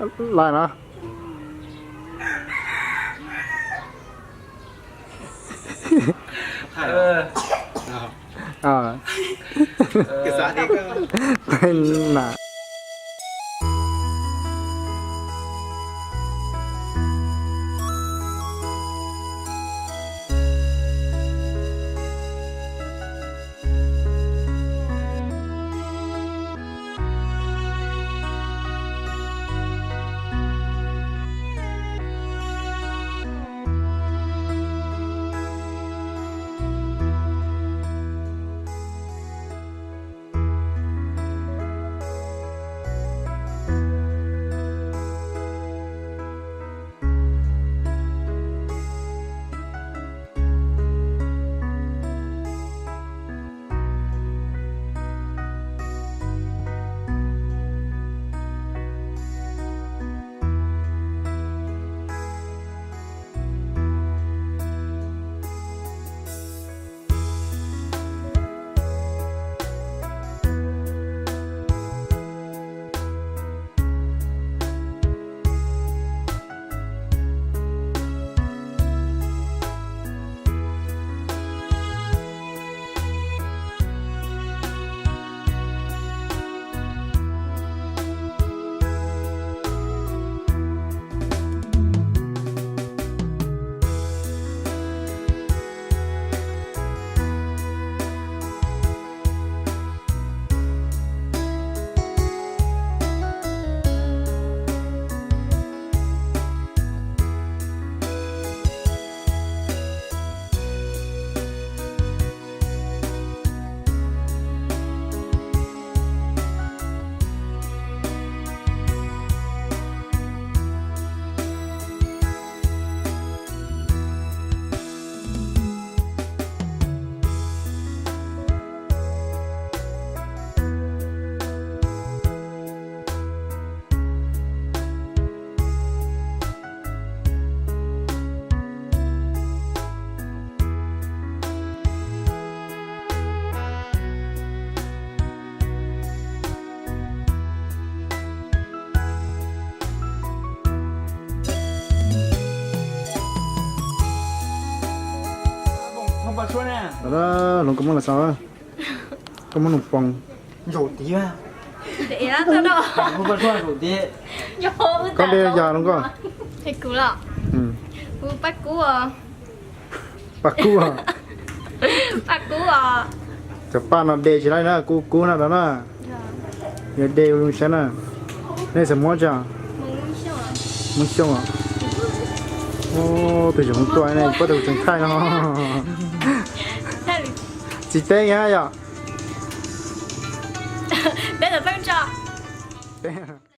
Lais no. Tej na. Hloov koj muab los xaus, koj muab nws poob. Koj de yas hloov koj. Paj kub os. Cov paj no de tsis laib na, kub kub na no na. Yog de zoo saib na. Nej xav muab tso? Hmoob Xyooj os. Tus xyoo tuaj ne, pab tus tseem thaij no. Tsis teb yom. Teb.